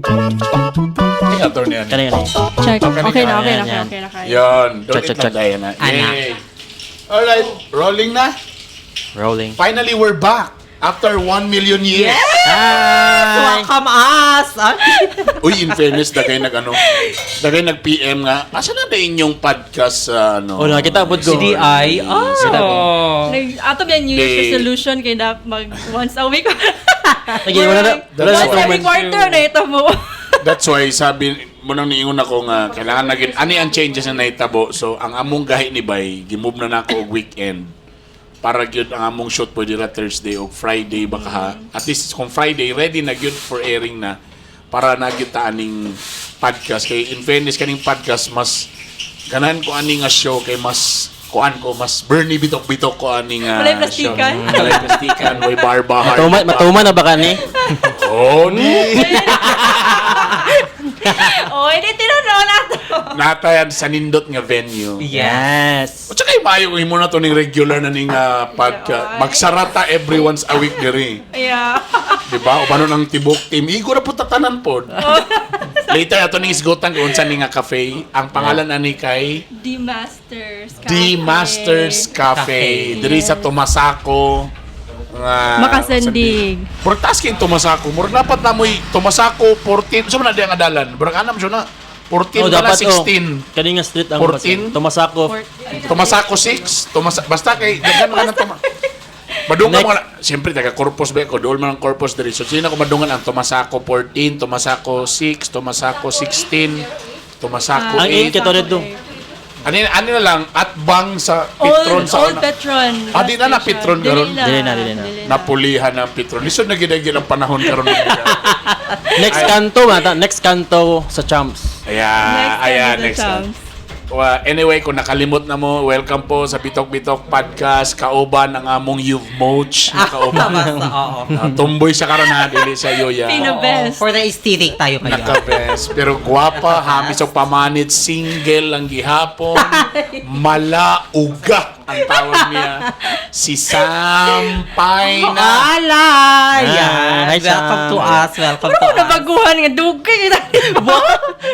Ay, attorney ani. Kani kani. Check. Okay na, okay Yan, na, yan. okay na kayo. Yon, don't Check, check, it lang check. tayo na. Ana. Yay. Alright, rolling na. Rolling. Finally, we're back. After 1 million years. Hi! Welcome us! Ah, Uy, in fairness, dagay nag ano, dagay nag PM nga. Asa na ba inyong podcast sa ano? Oh, nakita pod ko. Si DI. Oh. Nag, ato ba yung New Year's Di- resolution kay na mag once a week? Lagi, wala na. Wala na Once every tuman. quarter na ito mo. That's why sabi mo nang niingon ako nga kailangan na gid ani ang changes na nahitabo. So ang among gahi ni Bay, gimove na nako og weekend para gyud ang among shoot pwede ra Thursday o Friday baka ha. At least kung Friday ready na gyud for airing na para na gyud ta aning podcast kay in fairness kaning podcast mas ganahan ko ani nga show kay mas kuan ko mas Bernie bitok-bitok ko ani nga Walay plastikan. show. Walay plastikan, way barba. Matuma, matuma na ba kani? Oh, ni. Oh, hindi tinanaw na to. Natayan sa nindot nga venue. Yes. Yes. O tsaka yung maayo kung imo na to ning regular na ning podcast. Magsarata every once a week diri. Yeah. Di ba? O paano ng tibok team. Igo ra po tatanan pod. Later ato ning isgutan kung unsa ni nga cafe. Ang pangalan ani kay The Masters Cafe. The Masters Cafe. Cafe. Diri sa Tomasako. Nga Makasandig. Murag taas kayong Tomasako. Murag dapat na mo'y Tomasako 14. Sa man na di ang adalan? Murag anam siya na. 14 Oh, pala dapat oh. 16. Kani nga street ang 14? Tomasako. Tomasako 6, basta kay daghan man ang toma. Madungan Next. mo na, siyempre taga Corpus ba ko, dool man ang Corpus diri. So sino ko madungan ang Tomasako 14, Tomasako 6, Tomasako 16, Tomasako Ang in 8. kay Toredo. Ani ani na lang at bang sa Petron Old, sa old una. Petron. Ah, di na na Petron karon. Dili na, dili na. Napulihan ang Petron. Lisod na gid ang panahon karon. Next kanto mata, next kanto sa Champs. Ayan, Next time ayan, sa next time. Champs. Well, anyway, kung nakalimot na mo, welcome po sa Bitok Bitok Podcast. Kauban ang among You've Moch. Ah, Kauban. Basta, oo. Ah, tumboy siya karon ha, dili siya yoya. Pina- Oo. best. For the aesthetic tayo kayo. Naka-best. Pero gwapa, hamis og pamanit, single ang gihapon, malauga ang tawag niya. Si Sam Paina. Ala! Ah, Yan. hi, Sam. Welcome to us. Welcome Ano to us. nabaguhan nga dugay kita.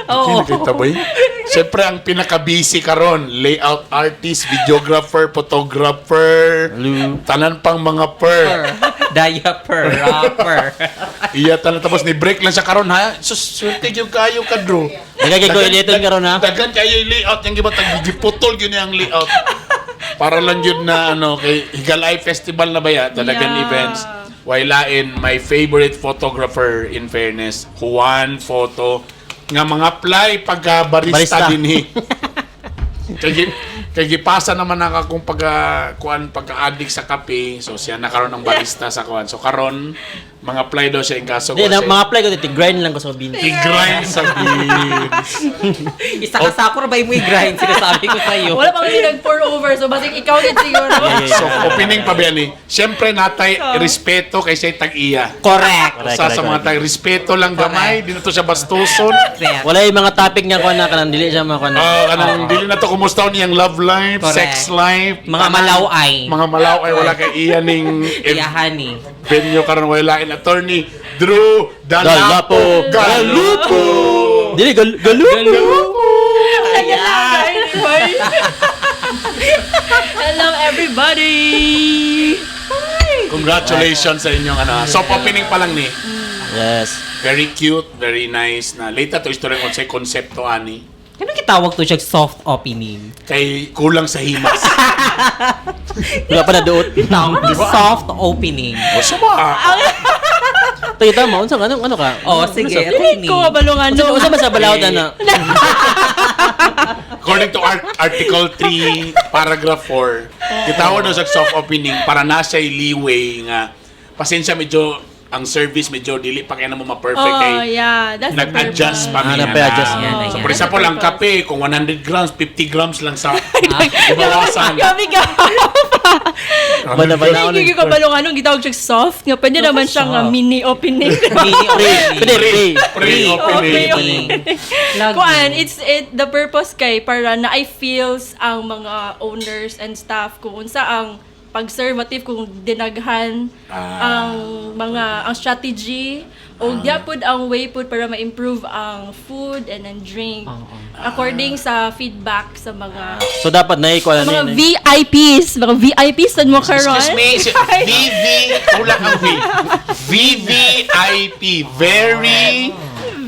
Oo. Sino kita boy? Siyempre, ang pinaka-busy karon, layout artist, videographer, photographer, Hello. tanan pang mga per. Diaper, wrapper. Iya tanan tapos ni break lang siya karon ha. Sus, swerte gyud kayo ka, Drew. Nagagay ko iliton karon ha. Daghan kayo yung layout yung gibatag giputol gyud niya ang layout. Para lang yun na ano kay Higalay Festival na ba ya talagang events. Wailain my favorite photographer in fairness, Juan Photo nga mga apply pagka barista, Barista. dinhi. Kay gipasa naman na akong pagka kuan pagka-addict sa kape. So siya na karon ang barista sa kuan. So karon mga apply daw siya in kaso Di na mga apply ko dito, grind lang ko sa beans. I-grind sa beans. Isa ka sako ra ba mo i-grind? Sinasabi ko sa'yo. Wala pa kasi nag-pour over so basig ikaw din siguro. Yeah. So, opening pa ba ni? Siyempre, natay respeto kay say tag-iya. Correct. Correct, Sa correct, sa mga correct. tag respeto lang gamay, di na to siya bastuson. Correct. Wala yung mga topic nga ko na kanang dili siya mga kuan. Ah, kanang dili na to kumusta niyang love life, Correct. sex life, Mga malaway. Mga malaway wala kay iya ning Iyahani. venue karon wala in attorney Drew Dalapo Dalapo. Galupo. Dili gal galupo. Ayan. Hello everybody. Congratulations sa inyong ano. Soft opening pa lang ni. Yes. Very cute, very nice na. Later to istorya kung sa konsepto ani Ano kitawag to siya soft opening? kay kulang sa himas. Wala pa na duot. Tawag soft opening. O sama. Tayo tama, unsa ano ano ka? Oh, sige. Unsa Dili ko mabalong ano. unsa ba sa balaod ana? According to Article 3, Paragraph 4, gitawag daw sa soft opening para nasa leeway nga pasensya medyo ang service medyo dili pa kaya na mo ma-perfect Oh, kay yeah. That's the nag-adjust pa purpose. Ah, mi na. nagpa-adjust. Yan, So ayan. for example, ang kape kung 100 grams, 50 grams lang sa ibawasan. Gabi ka. Bana bana Hindi ko balong anong gitawag siya soft nga pwede naman siyang nga Soft. mini opening. Mini opening. Pre, pre. Pre-opening. Opening. Lagi. Kuan, it's it the purpose kay para na I feels ang mga owners and staff kung unsa ang pag-serve, what if kung dinaghan ang mga ang strategy o diya pud ang way pud para ma-improve ang food and then drink according sa feedback sa mga So dapat na ikaw sa na mga ni. VIPs, mga VIPs sad mo karon. Excuse me, VV, kulang ang V. VVIP, very,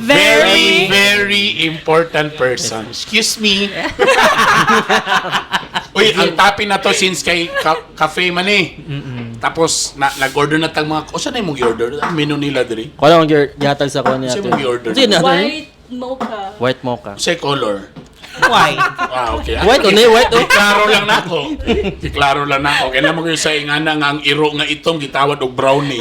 very, very important person. Excuse me. Uy, ang topic na to since kay cafe man eh. Tapos, na, nag-order na tag mga, o saan na yung order? Ang menu nila diri. Kuha lang ang gihatag sa kuha niya. Sino mong gi-order? Sino na? White mocha. White mocha. Sa color. Why? Ah, okay. White o ni white oh. Klaro lang na ako. Klaro lang na ako. Kaya mo kayo sa ingana nga ang iro nga itong gitawad og brownie.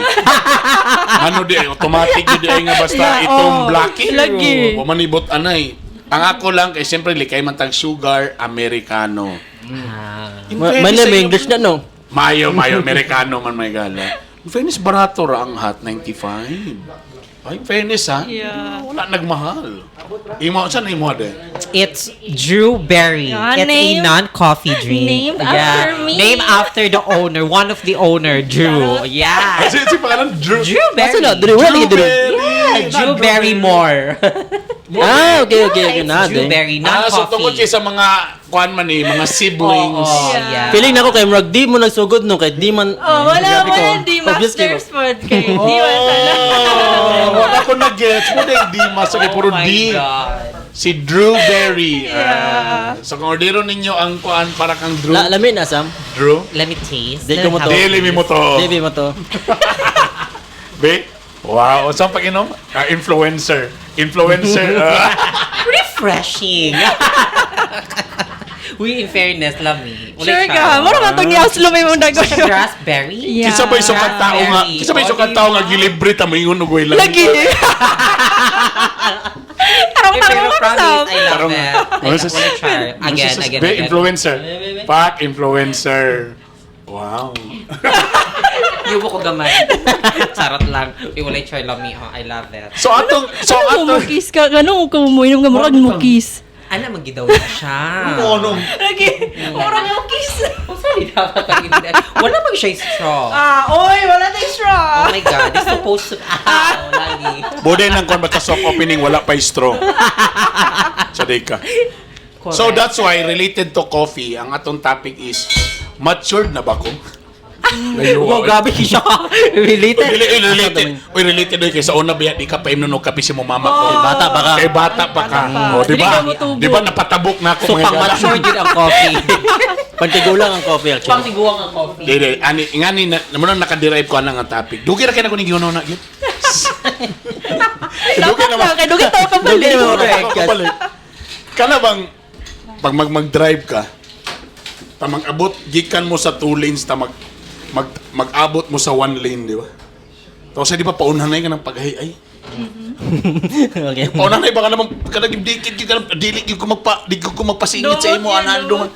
Ano di ay automatic yun di ay nga basta Yeah, itong oh, blackie. lagi. O manibot anay. Ang ako lang kay siyempre likay man tag sugar americano. Ah. In May fairness name sa inyo, English na no. Mayo, mayo americano man may gala. In fairness barato ra ang hot 95. Ay, in fairness ha. Yeah. Wala nagmahal. Imo saan imo de? It's Drew Berry. Yeah, It's a non-coffee drink. Named after me. Name after the owner, one of the owner, Drew. Yeah. Kasi si pangalan Drew. Drew Berry. Asa na? Drew, wala lagi Drew. Yeah, Drew Barrymore. Ah, okay na. Drew de. Berry, Ah, so tungkol non-coffee. kay sa mga kuan man eh, mga siblings. Oo, Yeah. yeah. Feeling na ko kay murag di mo nagsugod no kay di man. Oh, wala Grabe ko. wala di Obvious kayo. masters pod kay di man sana. Oh, wala ko na-gets. Mo na yung D, mas okay, puro Oh my D. God. Si Drew Berry. Ah, so kung ordero ninyo ang kuan para kang Drew. La lami na Sam. Drew? Let me taste. Di ko mo to. Dili mi mo to. Di mo to. Be? Wow. Saan pag inom? Ah, influencer. Influencer. Ah. Refreshing. Uy, in fairness, lami. Ulay Sure siya. ka. Mura man tong ni-aslo may mong Siya dagoy. raspberry? Yeah. Kinsa ba'y sukat tao nga? Raspberry. Kinsa ba'y sukat tao nga gilibre ta moingon og way lang. Lagi. Eh, Tarong-tarong pero ka promise, Sam. I love Tarong. it. I love it. Try. Again, again, Be, again. influencer. Pak, influencer. Wow. Yubo ko gamay. Charot lang. Uy, walay try lami. Oh, I love it. So Ano atong mukis ka? Ganun ka muinom nga murag mukis. Ana, magidaw na siya. Ano? Lagi. Murag mukis. Kung saan dapat ang hindi. Wala mag siya straw. Ah, oy, wala tayong straw. Oh my God, it's supposed to... Ah, lagi. Bude nang kon basta soft opening wala pa straw. Sa day ka. Correct. So that's why related to coffee, ang atong topic is matured na ba ko? Layo. Wow, grabe siya. Related. Dili, uy, related. Uy, related oy kay sa una biya di ka pa imnon og kape si mo mama ko. Kay bata pa ka. Kay bata pa ka. Bata pa. Oh, di Dili ba? ka motubo. Di ba napatabok na ako So, mga pang gala? mature din ang coffee. Pantigulang ang coffee Pang actually. tiguang ang coffee. Di, di, ani ngani na mo nang nakaderive ko ana nga topic. Dugi ra kay na ko ning gihunaw na gyud. Dapat lang, kay dugay tao ka Dugay balik. na mo. Kabalik. Kana bang pag mag-drive ka, ta mag-abot gikan mo sa two lanes ta mag, mag mag-abot mo sa one lane, di ba? Tapos di ba paunhan na ka ng paghay ay. Okay. Paunhan na baka naman kanang dikit gyud kanang dili gyud ko magpa di ko magpasingit sa imo Dumot yun, ana dumot. dungan.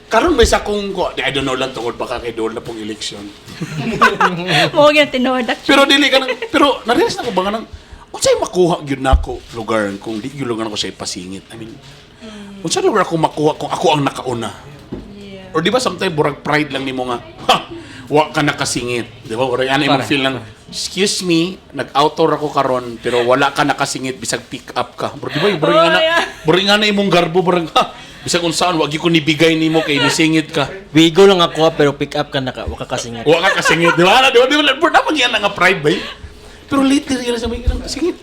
Karon may sa kung ko, di, I don't know lang tungod baka kay doon na pong eleksyon. Mo gyud tinuod actually. Pero dili ka nang pero na-realize na ko ba nga nang unsay makuha gyud nako lugar kung di gyud lugar nako sa ipasingit. I mean, unsa lugar ako makuha kung ako ang nakauna? Yeah. Or di ba sometimes burag pride lang nimo nga, ha, wa ka nakasingit. Di ba? Or ano imong Correct. feel lang, excuse me, nag-outdoor ako karon pero wala ka nakasingit bisag pick up ka. Bro, di ba? Burag Oh, nga na, yeah. burag nga na imong garbo, burag ha, bisag unsaan wa gyud ko nibigay nimo kay nisingit ka. Wigo lang ako ah, pero pick up ka naka wa ka kasingit. Wa ka kasingit, di ba? Di ba? Di ba? Bro, naman yan nga pride ba? Eh? Pero lately, realize na may singit.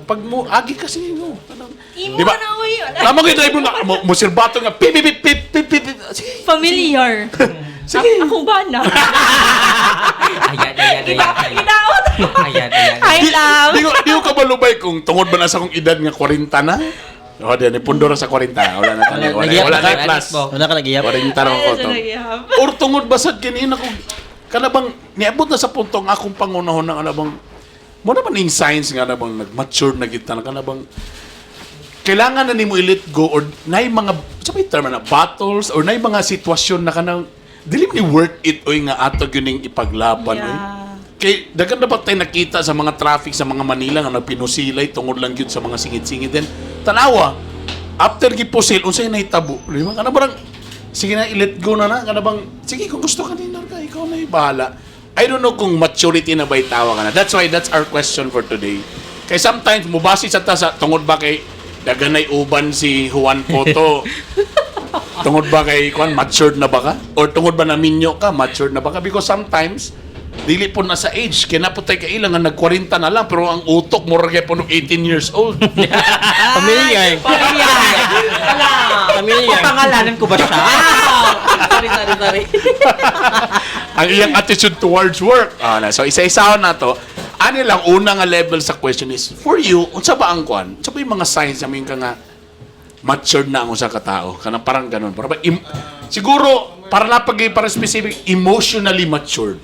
Pag mo, agi ka singit mo. Kanang- Imo Di ba? na uy. Tama kayo driver nga, mo sirbato nga, pip, pip, pip, pip, pip, pip. Sige, Familiar. sige. Akong ba na? Ayan, ayan, ayan. Ayan, Ginaot. ayan, ayan. Hi, Di, love. di ko kabalubay kung tungod ba na sa akong edad nga 40 na. O, di, ni pundor na sa 40. Wala na tayo. Wala, Nagiyap wala ka? na plus. Wala ka nagiyap. 40 na ko to. Or tungod ba sad kini na kung kana bang niabot na sa punto ang akong pangunahon ng ano bang mo na ba ning science nga na bang nag-mature na gid ta na kana bang kailangan na nimo i-let go or nay mga sa may term na battles or nay mga sitwasyon na kanang dili man ni worth it oy nga ato gyud ning ipaglaban oy. Yeah. Kay daghan na ba tayo nakita sa mga traffic sa mga Manila nga nagpinusilay tungod lang gyud sa mga singit-singit din. Tanawa, after gipusil unsay nahitabo? Di ba? Kana barang Sige na, i-let go na na. Kana bang, sige, kung gusto ka din, ka, ikaw na yung bahala. I don't know kung maturity na ba itawa ka na. That's why that's our question for today. Kay sometimes, mubasi sa ta sa, tungod ba kay daganay uban si Juan Poto, tungod ba kay kuan matured na ba ka? Or tungod ba na minyo ka, matured na ba ka? Because sometimes, dili po na sa age. Kaya na po tayo kailang nga nag-40 na lang, pero ang utok, mura kay puno 18 years old. Familiar. Pamilya. Wala. Familiar. Pangalanan ko ba siya? Sorry, sorry, sorry. Ang iyang attitude towards work. Ah, na. So isa-isahon na to. Ano lang una nga level sa question is for you, unsa ba ang kwan? Unsa ba yung mga signs na moingon ka nga matured na ang usa ka tao? Kanang parang ganun. Para ba siguro para na pag para specific, emotionally matured.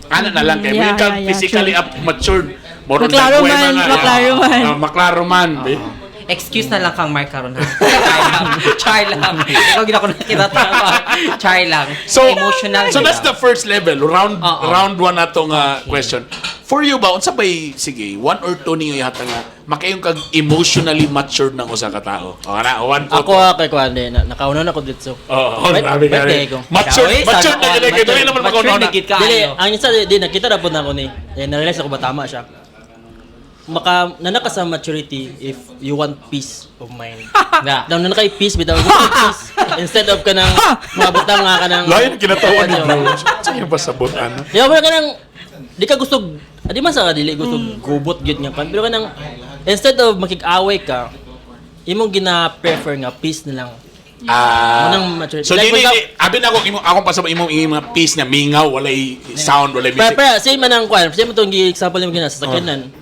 Ano na lang kay yeah, ka physically true. up matured. Moro Maklaro nagbuhay man, maklaro man. Ah, maklaro man. Be. Excuse na lang kang Mark karon ha. Char lang. Char lang. Ikaw gina ko nakita tama. Char lang. So, emotional. So that's the first level. Round Oo. round one na tong question. For you ba, unsa bay sige, one or two ninyo yata nga makayon kag emotionally matured ng usa ka tawo? O na, one Ako po. kay kuan din na, nakauna na ako dito. Oo, oh, Wait, grabe wait, ka. kay ko. Matured, Uy, matured sana na all. gid kay dili naman Matured makauna. na gid ka, Dili, ano. ang isa di nakita ra pud na ako ni. Eh, na-realize ako ba tama siya. Maka nana ka sa maturity if you want peace of mind. Na. Daw na kay peace bitaw gusto ko peace instead of kanang mga butang nga kanang Lain kinatawan ni Ano. bro. Sa iyo ba sabot ano? Di ba kanang di ka gusto di man sa dili gusto gubot gyud nga kan pero kanang instead of makig-away ka imong gina-prefer nga peace na lang. Ah. Manang maturity. So Like, dili for di, abi na ako imong akong pasabot imong imong mga peace nga mingaw, walay sound, walay Pero, music. pero same man ang kwan, same man itong example yung gina sa sakyanan.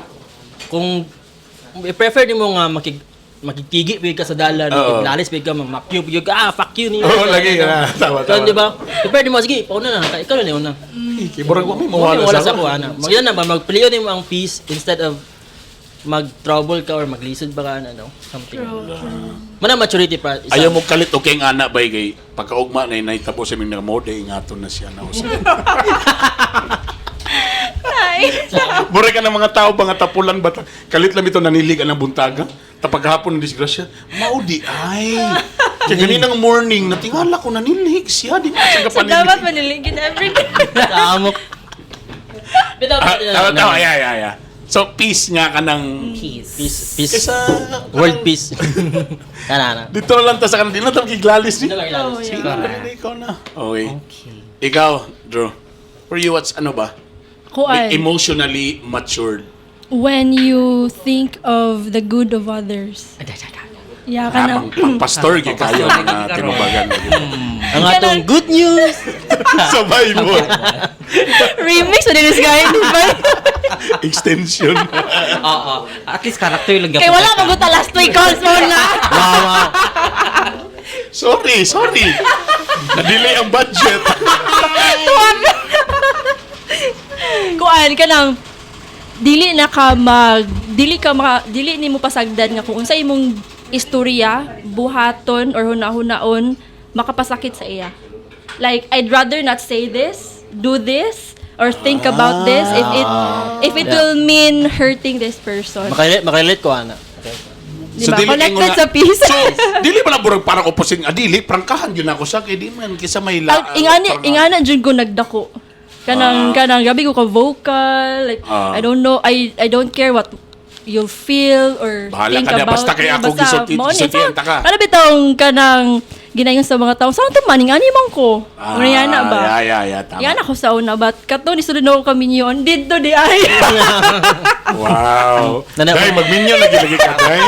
Kung i-prefer nimo nga makigtigi pig ka sa dalan, Oo. makilalis pig ka, mamakyo pig ka, ah, fuck you niyo. Oo, lagi ka. Tama, So, tama. di ba? I-prefer nimo, sige, pauna na, ikaw na una. Kay murag wa may Mawala mawala wala sa sa ko, ana. Magyun na ba, magpiliyo nimo ang peace instead of mag-trouble ka or maglisod ba ka, ano, something. True, true. Mana maturity pa. Isa. Ayaw mo kalit okay ang ana bay kay pagkaugma na nahitabo sa imong mode ingaton na siya na usa. Ay. Mura ka ng mga tao ba nga tapulan ba kalit lang ito nanilig ang buntaga tapag hapon ng disgrasya maudi ay kay ganinang morning natingala ko nanilig siya di ba siya So, kapanilig. dapat maniligin every day. Amok. Bitaw, Ah, bitaw, tama, tama, yeah. So peace nga ka ng Peace. Peace, peace. Kaysa World peace. Kana, ana. Dito na lang ta sa kanan, di na ta makiglalis ni. Dito lang ilalis. Oh, Sige, yeah. na, na, ikaw na. Okay. Okay. Ikaw, Drew. For you, what's ano ba? Kuan. Emotionally matured. When you think of the good of others. Yeah, Ah, kanang pang pastor gyud kayo Pang-pastor mga gyud karon. tinubagan. Ang atong good news. Sa Bible. remix na din this guy, di ba? Extension. Oo. At least character lang. Kay wala maguta last week calls mo na. Wow. Sorry, sorry. Na-delay ang budget. Tuwag. Kuan kanang dili na ka mag dili ka maka, dili nimo pasagdan nga kung unsa imong istorya, buhaton or hunahunaon makapasakit sa iya. Like I'd rather not say this, do this or think about this if it will mean hurting this person. Makarelate ko, ana. Okay. Di ba? dili Connected ingon na- sa peace. So, dili ba na burag parang opposite nga dili prangkahan gyud ako sa kay di man kaysa may la. Ang ingani ingana jud ko nagdako. Kanang kanang gabi ko ka vocal like I don't know, I don't care what you'll feel or Bahala think ka na, about basta kay me. ako Basta mao ni, gisultian ta ka. Ano bitong kanang ginayon sa mga tao sa to man ingani man ko. Ah, na ba? Yeah, tama. Yan ako sa una but kato ni sulod na ko kami niyon didto di ay. Wow. Nana- Day, magminyo lagi lagi ka, day.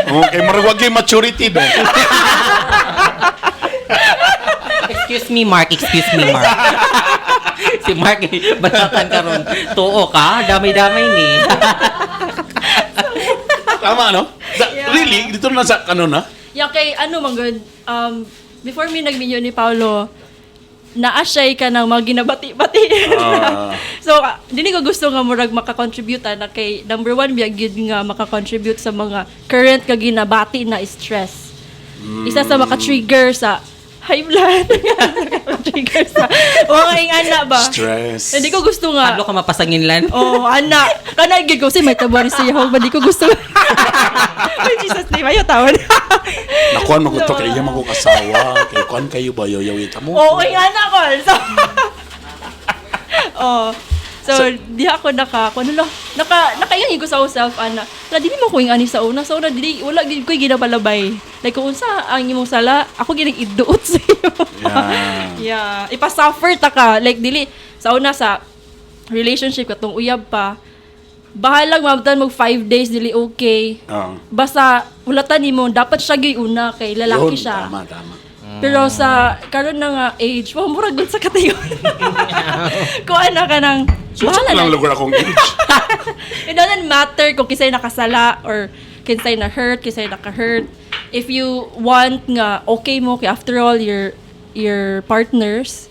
Okay, murag wag yung maturity do. Excuse me, Mark. Excuse me, Mark. Si Mark, banatan karon. Tuo ka? Damay-damay ni. Tama, no? Really? Dito na sa ano na? Ya kay ano man gud before mi nagminyo ni Paolo naa siya'y ka ng mga ginabati-bati. So, dili ko gusto nga murag makakontribute na kay number one biya gyud nga makakontribute sa mga current ka ginabati na stress. Isa sa maka-trigger sa High blood. Trigger sa mga ingana ba? Stress. Hindi ko gusto nga. Hadlo ka mapasanginlan. Oh, ana. Kana gid ko kasi may tabuan siya ba di ko gusto. Ay, Jesus name, ayo tawon. Nakuan mo ko to kay iya man kong asawa. Kay kuan kayo ba yoyaw ita mo. Oo, oh, ana ko. So, oh. So, di ako naka, kung ano lang, nakaingin ko sa akong self, ana. La, dili mo ko yung ani sa una. Sa una, dili, wala, gid ko ginapalabay. Like, kung unsa ang imong sala, ako ginang iduot sa imo. Yeah. Yeah. Ipa-suffer ta ka. Like, dili, sa una, sa relationship, katong uyab pa, bahalag mabutan mag 5 days, dili okay. Oo. Basta, wala nimo, dapat siya gyud una, kay lalaki Yun, siya. Tama, tama. Pero sa karon na nga age, wow, murag gud sa katayon. Kuan na ka ng So, bahala lang na. lugar akong age. It doesn't matter kung kinsay nakasala or kinsay na hurt, kinsay naka-hurt. If you want nga okay mo kay after all your partners.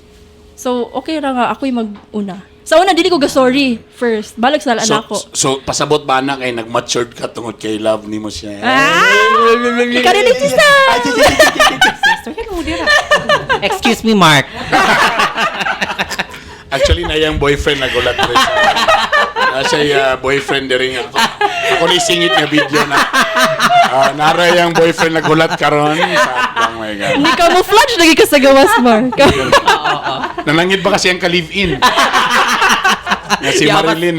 So okay ra nga ako'y mag-una. Sa una dili ko ga sorry first. Balag sa So, anak ko. so, pasabot ba na kay nag-matured ka tungod kay love nimo siya? Ah! Ikarelate siya. Sister, hello, dira. Excuse me, Mark. Actually, na yung boyfriend nagulat rin siya. Na siya boyfriend din ako. Ako ni singit nga video na. Nara yung boyfriend nagulat karon. Sa oh my God. Ni camouflage lagi ka sa gawas, Mark. Nanangit ba kasi ang ka-live-in? Na si Yaman. Marilyn.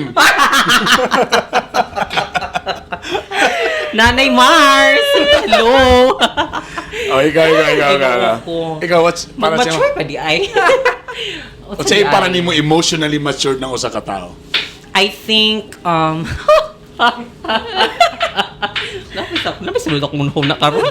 Nanay Mars! Hello! Oh, ikaw, ikaw, ikaw, ikaw. Ginoo ko. Ikaw, what's, para sa Mag-mature pa di ay. What's sa'yo para nimo emotionally matured ng usa ka tao? I think, Napis sulok mo na karon.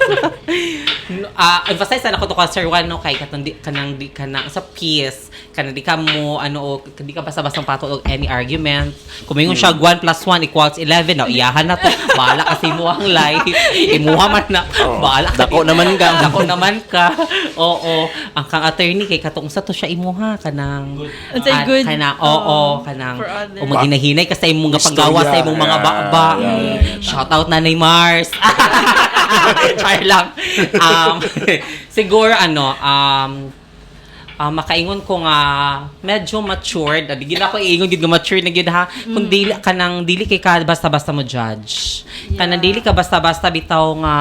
Emphasize na ako to ka Sir Juan no kay katong di kanang di kana sa peace kanang di ka mo ano o di ka basta-basta pato og any argument. Kung moingon siya 1 plus 1 equals 11 na iyahan na to. Bahala kasi mo ang life. Imuha man na. Bahala ka. Dako naman ka. Dako naman ka. Oo. Ang kang attorney kay katong sa to siya imuha kanang Unsay good. Kanang oo kanang For others. o maginahinay ka sa imong nga panggawa sa imong mga Yeah, baba. yeah. Shout out Nanay Mars. Char lang. Siguro ano, makaingon ko nga medyo matured. Di gid ako iingon gid nga matured na gid ha. Kung dili kanang dili kay ka basta-basta mo judge. Kanang dili ka basta-basta bitaw nga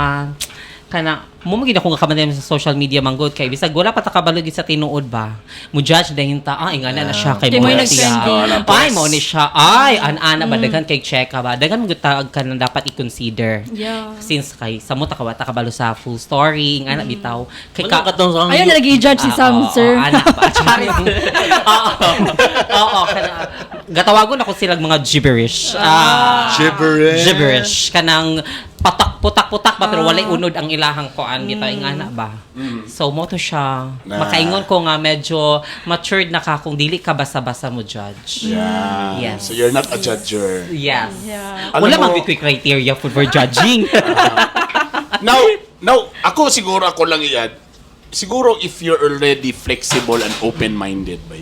kana mo magid ako nga kamantay sa social media manggod kay bisag wala pa ta kabalo gid sa tinuod ba mo judge dahin ta ah ingana na siya kay Kay mo mo'y na siya nag-trending. ay mo ni siya ay an-ana ba daghan kay check ka ba daghan mo gud ta ka nang dapat i-consider since kay sa mo ta ka kabalo sa full story ingana bitaw kay Wala ka tong sa Ayun na lagi i-judge si Sam, oo, sir. Ana ba? Charis. Oo. Oo. Gatawagon ako silang mga gibberish. Ah, Gibberish. Gibberish. Kanang patak putak putak ba pero walay unod ang ilahang kuan kita ingana ba. So mo to siya. Na. Makaingon ko nga medyo matured na ka kung dili ka basta-basta mo judge. Yeah. Yes. So you're not a judger. Yes. Yeah. Alam Wala mo- man gid criteria for judging. Now, ako siguro ako lang iyan. Siguro if you're already flexible and open-minded ba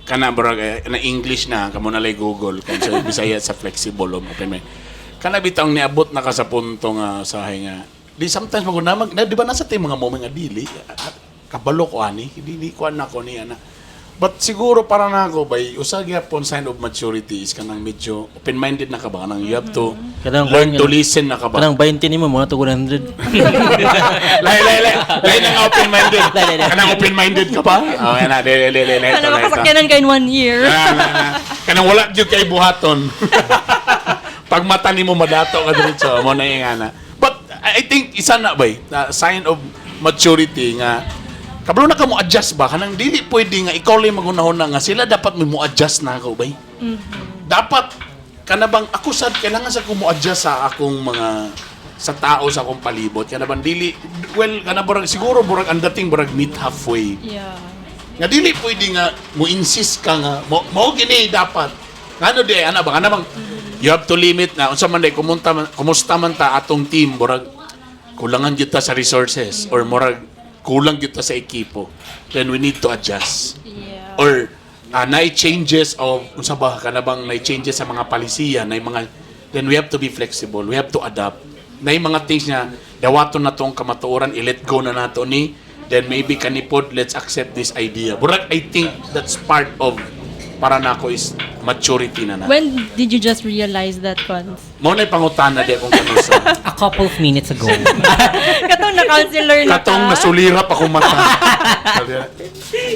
Kana barag na English na kamo na lay Google kung sa Bisaya sa flexible o open-minded. Kana bitang niabot na ka sa punto nga sahay nga. Di sometimes maguna mag na, di ba nasa tayo mga moment nga dili kabalo ko ani dili ko anak ko ni ana. But siguro para na ako bay usa gyapon sign of maturity is kanang medyo open-minded na ka ba kanang you have to Kanang learn to listen na ka ba. Kanang 20 nimo mga to 100. Lay, lay, lay. Lay nang open-minded. Lay, lay, lay. Kanang open-minded ka pa? Oh, yan na. Lay, lay, lay, lay. Ano makasakyanan ka in one year. Na, na, na. Kanang wala jud kay buhaton. Pag mata nimo madato ka diretso, mo na yung ana. But I think isa na bay, na sign of maturity nga kabalo na ka mo adjust ba kanang dili pwede nga ikaw lang magunahon na nga sila dapat mo adjust na ako bay. Dapat kana bang ako sad kailangan sa ko mo adjust sa akong mga sa tao sa akong palibot kana bang dili well kana burag siguro burag ang dating burag meet halfway nga dili pwede nga mo insist ka nga mo mao gini dapat ngano di ana ba kana bang you have to limit na unsa man day kumusta man ta atong team murag kulangan gyud ta sa resources or murag kulang gyud ta sa ekipo, then we need to adjust or nay changes of unsa ba kana bang nay changes sa mga palisiya nay mga, then we have to be flexible, we have to adapt nay mga things nga dawaton na tong kamatuoran, i-let go na nato ni. Then maybe kanipod, let's accept this idea. Burag, I think that's part of, para nako is maturity na na. When did you just realize that, Cons? Mo na pangutana di akong kanusa. A couple of minutes ago. Katong na counselor na ka? Katong nasulirap ako mata.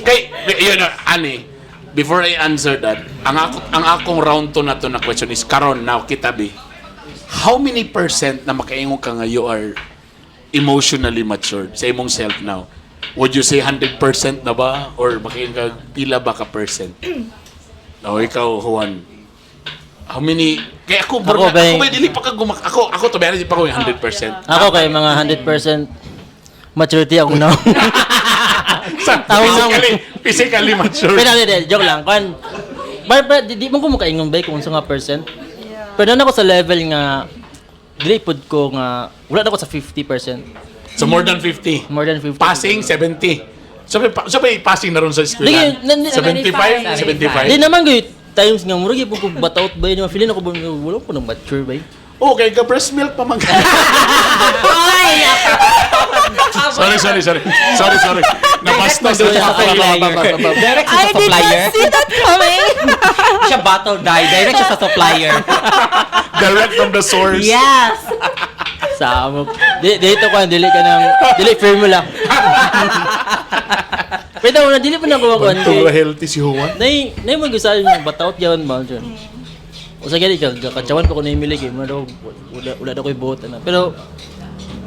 Kay, yun, ani, before I answer that, ang akong round to na to na question is, karon now, kita bi, how many percent na makaingon ka nga you are emotionally matured sa imong self now? Would you say 100% na ba? Or makaingon ka, pila ba ka percent? No, ikaw, Juan. How many? Kaya ako, bro, Ako, ako, ba, ba, dili pa ka gumak... Ako, to be honest, di pa ko yung 100%. Ako kay mga 100% maturity ako now. Sa, Tawag na- physically mature. Pero hindi, hindi, joke lang. Kwan, but, di mo ko makaingon ba kung unsa nga percent. Pero na ako sa level nga dili pud ko nga wala na ako sa 50%. So more than 50. More than 50. Passing 70. So may passing na ron sa eskwela. Di, 75, 75. Di naman gyud times nga murag gyud ko bataut ba yun, feeling ako ba wala ko nang mature ba. Okay, ka breast milk pa man. Ay! Sorry, sorry, sorry. Sorry, sorry. Nabastos na Direct siya. supplier. Direct siya I sa did supplier. not see that coming. Siya bottle die. Direct siya sa supplier. Direct from the source. Yes! Sa amo. Di dito ko dili ka nang dili formula. Pero wala dili pa na ko kuan. Bantog ra healthy si Juan. Nay nay mo gusto yung bataut gyud ba dyan. O sa gani ka katsawan pa ko na Emily kay mo daw wala daw koy buot ana. Pero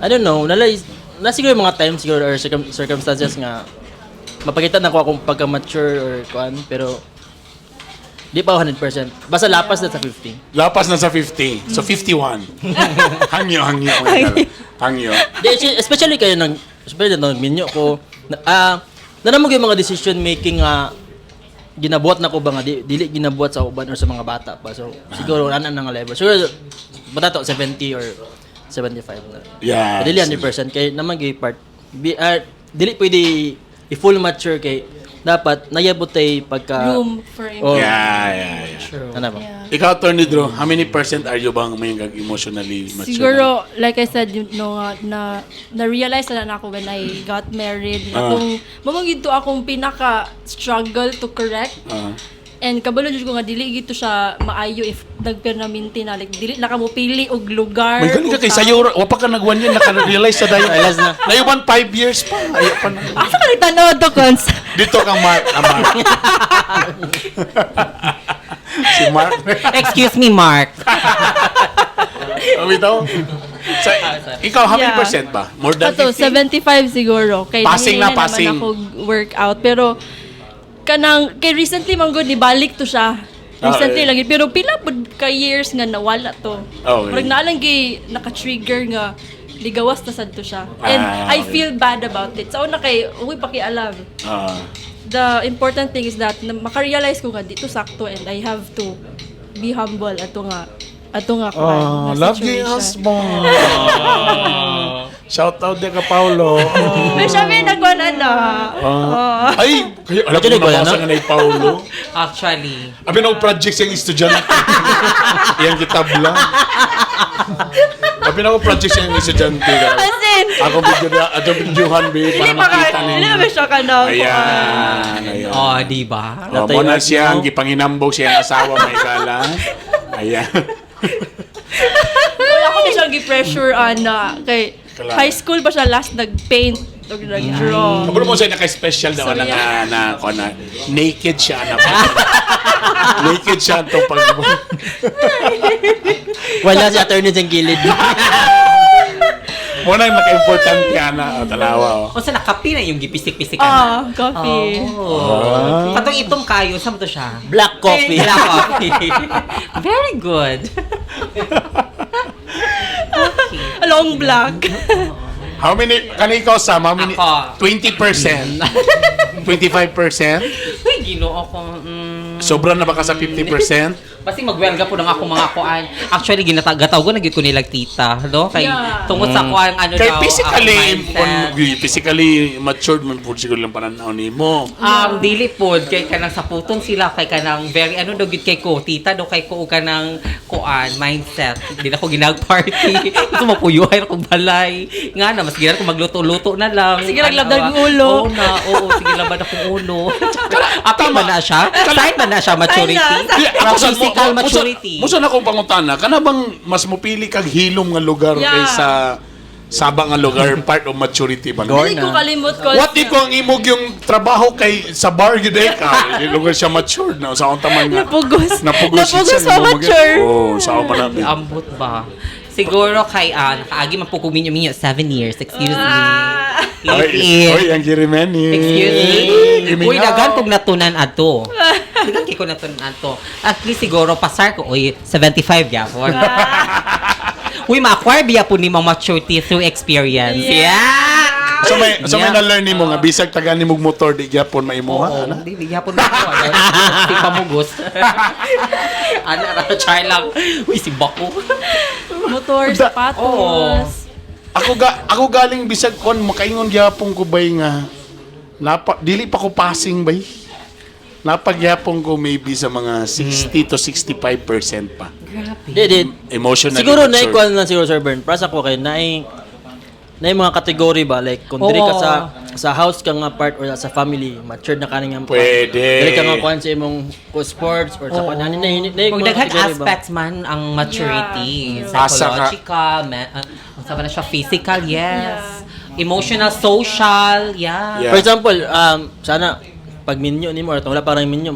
I don't know, nala na siguro yung mga times siguro or circumstances nga mapakita na ko akong pagka-mature or kuan, pero di pa 100%. Basta lapas na sa 50. Lapas na sa 50. So 51. Hangyo, hangyo. Hangyo. Di, especially kayo nang especially nang minyo ko na, na mo yung mga decision making nga ginabuhat na ko ba nga dili ginabuhat sa uban or sa mga bata pa. So siguro ana na nga level. Siguro bata to 70 or 75 na. Yeah. Dili 100% kay naman gay part dili pwede i-full mature kay dapat nayabot tay pagka Room for Oh. Yeah. Ano ba? Yeah. Ikaw, Attorney Drew, how many percent are you bang may emotionally mature? Siguro, like I said, nga, na, na-realize na ako when I got married. Ah. Akong, mamang ito akong pinaka-struggle to correct. And kabalo jud ko nga dili gito siya maayo if nagpernaminti na, like dili na ka mo pili og lugar. May galing ka og kay tao. sayo, wa pa ka nag 1 year, naka-realize sa dayon. Realize na. Nayuban 5 years pa. Ayaw pa na. Asa ka nagtanaw to, Cons? Dito kang Mark. Ah, Mark. Si Mark. Excuse me, Mark. Sabi daw. Sa, ikaw, how many percent ba? More than Ato, 50? 75 siguro. Kay Passing na, nangihina passing. naman ako workout. Pero, kanang, kay recently man gud, nibalik to siya. Recently Ah, eh. lang yun. Pero pila pud ka years nga nawala to. Okay. Murag naa lang gay naka-trigger nga ligawas na sad to siya. And Ah, I okay. feel bad about it. Sa una kay, uy, pakialam. The important thing is that na makarealize ko nga dito sakto and I have to be humble ato nga kuan, Oh, nga love your situation. husband. Shout out din ka, Paolo. Pero siya may nagkuan ano. Ah. Ay, kayo, alam ko Actually, na wala nabasa na. nga na Paolo. Actually. Abi na project siyang estudyante. Iyang kitabla. Abi na project siyang estudyante. As in, Ako video na, atong videohan be para Hindi pa ka, makita hindi ninyo. ba siya ka na? Ayan, ayan. Oh, di ba? Oh, mo na siyang gipanginambog siyang asawa may gala. Ayan. Wala ko na siyang gi-pressure ana. Kay Kailangan. high school pa siya last nag-paint o nag-draw. Kabalo mo siya naka-special daw So, na yeah. na, na, na, naked siya na. Naked siya itong pag Wala si attorney sa gilid. Mo na yung naka-importante ana, oh, tanawa oh. O sa nakapi na yung gipisik-pisik ka na. Ah, coffee. Oh. Katong itom kayo, saan mo to siya? Black coffee. Black coffee. Very good. Long black. How many kani ikaw Sam, how many Ako. 20%? 25%? Uy, ginoo ko. Sobra na ba ka sa 50%? Basta magwelga po ng ako mga kuan. Actually, ginatagaw ko na gyud ko nilag tita, no? Kay tungod sa kuan ano Kay daw, physically, ang mindset. Physically matured man po siguro lang pananaw nimo. Dili pod kay kanang saputon sila, kay kanang very ano daw gid kay ko tita do kay ko og kanang kuan mindset. Di na ko ginag-party. Gusto mapuyuhay ra kong balay. Nga na mas ginan ko magluto-luto na lang. Sige lang, Ano, labdag ulo. Oo na, oo, sige labad akong ulo. Apil ba na siya? Sign ba na siya maturity? Sign na. Di, ako sa Physical maturity. Musa na akong pangutana, kana bang mas mupili kag hilom nga lugar kaysa saba nga lugar, part of maturity ba? Dili ko kalimot ko. What if kung ang imog yung trabaho kay sa bar gyud eh ka, di lugar siya matured na sa akong taman nga. Napugos. Napugos, Napugos siya, pa mature. Oh, sa akong man. Ambot ba? Siguro kay nakaagi man po ko minyo-minyo 7 years. Excuse me. Oy, Live-in. oy, ang girimeni. Excuse me. Imingaw. Uy, daghan kog natunan ato. Daghan kay ko natunan ato. At least siguro pasar ko, uy, 75 gyapon. Uy, ma-acquire biya po ni mga maturity through experience. Yeah. So may na-learn nimo nga bisag tagaan nimo og motor di gyapon maimuha Oo, ana. di gyapon mo. Di pamugos. Ana ra, char lang. Uy, si Bako. Motor, sapatos. Ako galing bisag kon makaingon gyapon ko bay nga napa dili pa ko passing bay. Napagyapon ko maybe sa mga 60 to 65% pa. Grabe. Di, di. Emotionally Siguro matured. na lang siguro, Sir Bern. Para sa ko kay naay na mga kategory ba, like kung diri ka Oo. sa house ka nga part or sa family, matured na kani nga part. Pwede. Diri ka nga kuan sa imong ko sports or sa kuan ani na na Kung mga daghan kategory ba? aspects man ang maturity, Yeah. Asa ka- psychological, unsa ba na siya, physical, yes. Emotional, social, yeah. Yeah. For example, sana pag minyo nimo or wala parang minyo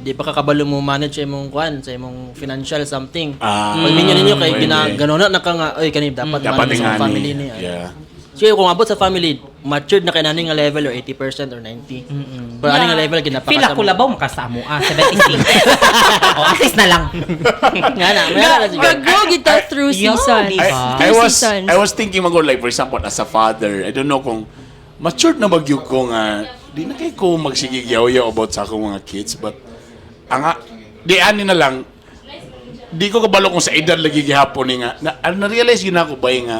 di pa ka kabalo mo manage sa imong kuan, sa imong financial something. Ah, Pag minyo ninyo kay pwede. gina ganona na ka nga, oy, kani dapat Dapat manage sa ingani. family niya. Yeah. So kung abot sa family, matured na kay nani nga level or 80% or 90. Pero ani nga level ginapaka Feel ako labaw makasamo ah, 76. Oh, at least na lang. Nga na, may na siguro. Gag-grow kita through Yeah, season. di I, ba? I Through was seasons. I was thinking magod, like for example as a father, I don't know kung matured na magyug ko nga di na kay ko magsigig yaw-yaw about sa akong mga kids, but ang di ani na lang, di ko kabalo kung sa edad lagi gihapon ni nga na, na-realize yun ako ba nga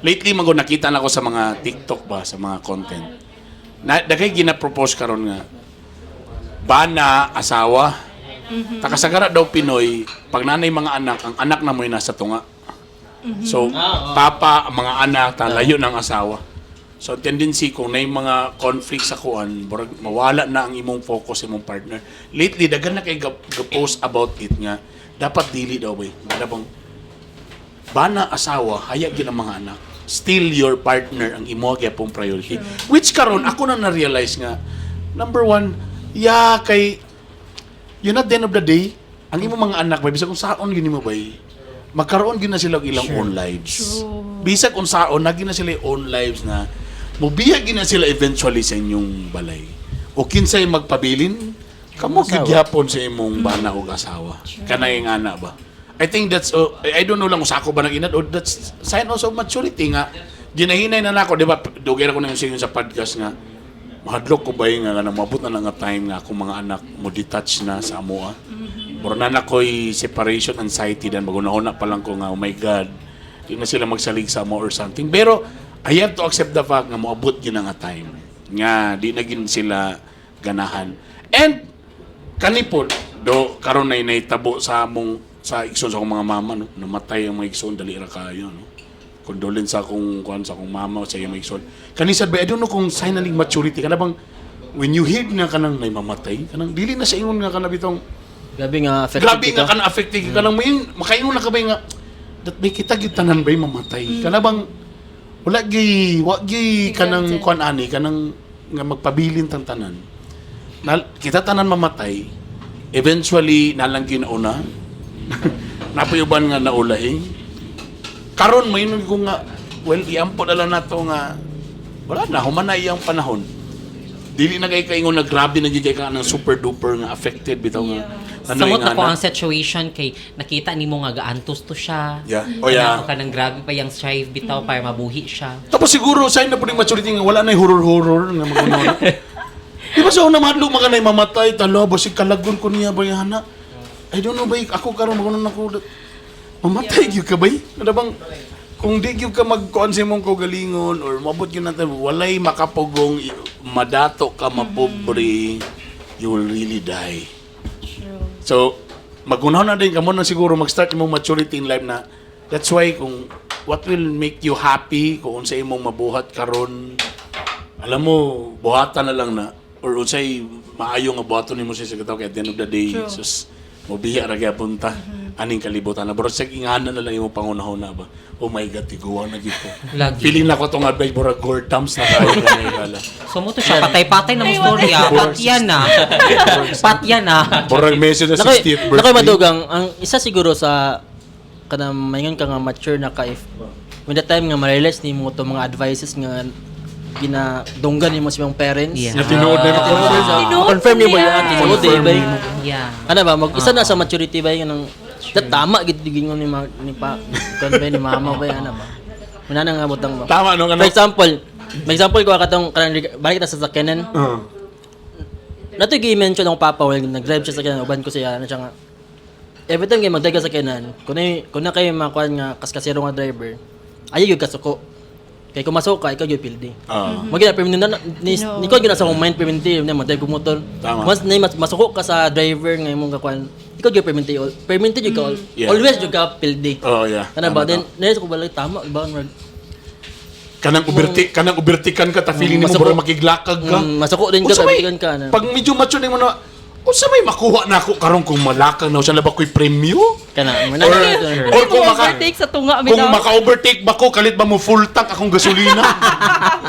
lately magod nakita na ako sa mga TikTok ba, sa mga content na daghay gina-propose karon nga bana asawa takasagara daw Pinoy pag nanay mga anak, ang anak na mo'y nasa tunga. So, papa, ang mga anak, talayo ng asawa. So, ang tendency kung na mga conflict sa kuan, murag mawala na ang imong focus sa imong partner. Lately, daghan na kay ga-post about it nga, dapat dili daw ba? Kada bang, bana asawa, haya gyud ang mga anak. Still your partner ang imo gyapong priority. Which karon ako na na-realize nga, number one, yeah, kay yun, at the end of the day, ang imong mga anak bay, bisag unsaon gyud nimo bay, magkaroon gyud na sila og ilang own lives. Bisag unsaon, naging na sila yung own lives na mubiya gyud na sila eventually sa inyong balay. O kinsay magpabilin, kamo gyud gyapon sa imong bana og asawa. Kanay nga na ba? I think that's I don't know lang kung sa ako ba nag inad or that's sign also of maturity nga ginahinay na nako, di ba? Dugay ra ko na yung sa podcast nga mahadlok ko ba yung nga nga moabot na lang nga time nga akong mga anak mo detach na sa amoa. Mura na na ko'y separation anxiety dan magunahuna pa lang ko nga, oh my God, di na sila magsalig sa amo or something. Pero I have to accept the fact nga moabot gyud na nga time nga di na gin sila ganahan. And kani po do karon nay nahitabo sa among sa igsoon, sa akong mga mama, no, namatay ang mga igsoon, dali ra kayo, no. Condolence sa akong kuan, sa akong mama o sa iyang mga igsoon. Kani sad ba, I don't know kung sign na ning maturity kana bang when you hear na kanang nay mamatay, kanang dili na sa ingon nga kana bitong Grabe nga affected grabe kita. nga kana affected ka, kanang may makaingon na ka ba nga that may kita gyud tanan bay mamatay, kana bang wala gyud wa gyud kanang kuan ani kanang nga magpabilin tang tanan na, kita tanan mamatay eventually, nalang ginauna napoy uban nga naulahi. Karon may ko nga, well, iampo na lang nato nga wala na, human na iyang panahon. Dili na kay kaingon na grabe na gyud kay ka ng super duper nga affected bitaw nga ano Samot yung na ko ana. ang situation kay nakita nimo nga gaantos to siya. Oh, yeah. Kanang kanang grabe pa yang strive bitaw para mabuhi siya. Tapos siguro sign na po ng maturity nga wala na yung horror-horror nga maguno. Di ba? Di ba sa una mahadlok maganay mamatay talo basig kalagon ko niya ba hana. I don't know bay ako karon magunon ako. Mamatay gyud ka bay. Ano bang kung di gyud ka magkuan sa imong kaugalingon or mabot gyud natin walay makapugong madato ka mapobre, you will really die. True. So, magunaw na din kamo na siguro mag-start imong maturity in life na that's why kung what will make you happy kung unsa imong mabuhat karon, alam mo, buhatan na lang na or unsay maayo nga buhaton nimo sa katawo kay at the end of the day, sus, mobiya ra gyapon ta aning kalibutan na bro sa ingana na lang imong pangunahon na ba, "Oh my God, tiguan na gyud ko." Lagi. Feeling na ko tong advice, murag gore thumbs na kayo na. So mo to siya, patay-patay na mo story ah. Patyan na. Patyan na. Murag message na Nakoy, 60th birthday. nakoy madugang, ang isa siguro sa kanang maingon ka nga mature na ka if when the time nga ma-realize nimo to mga advices nga ginadunggan nimo sa imong parents. Yeah. Nga tinuod na Tinuod Tinuod confirm nimo niya. yan, tinuod Confirm eh, ba? nimo. Yeah. Ano ba, mag isa na sa maturity ba yung nang tama gid gingon ni ma, ni pa kon ba ni mama ba ano ba. Muna na nga butang ba. Tama no For kana. example, may example ko katong kanang balik ta sa sakyanan. Nato gi-mention ng papa when nag-drive siya sa sakyanan, uban ko siya ano siya nga. Every time kay mag-drive ka sa sakyanan, kun na kay makuan nga kaskasero nga driver, ayaw gyud kasuko. Kay kung masuko ka, ikaw gyud pildi. Mo gyud permanente na ni No. ni ko gyud sa akong mind permanente na mag-drive ko motor. Tama. Once na mas masuko ka sa driver nga imong kakuan, ikaw gyud permanente permanente gyud ka always gyud ka pildi. Oh yeah. Kana ba Tama, then tama. nais ko balik tama ba murag Kanang ubertikan ka ta feeling nimo Masuko. mura makiglakag ka. Masuko din ka, Unsa may- tabigan ka, ano. Pag medyo mature nimo na unsa may makuha na ako karon kung malakag na usa na ba ko'y premyo? Kana mo na. Or kung maka overtake sa tunga kung bitaw. maka-overtake ba ko kalit ba mo full tank akong gasolina?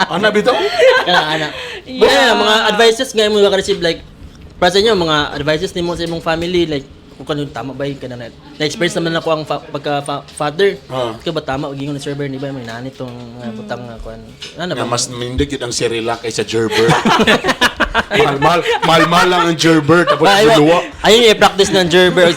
Ana bitaw? Kana ana. Yeah. Mga advices nga imo maka-receive like para sa inyo mga advices nimo sa imong family like kung kano tama ba yun kana na na-experience naman ako ang pagka father. Ikaw ba tama og ingon ni server ni ba may nani tong mga butang nga kuan. Ano Nga ba? mas mindig yun ang Cerelac kaysa Gerber. Mahal mahal mahal mahal lang ang Gerber tapos Ay, duluwa. ayun yung i-practice ng Gerber.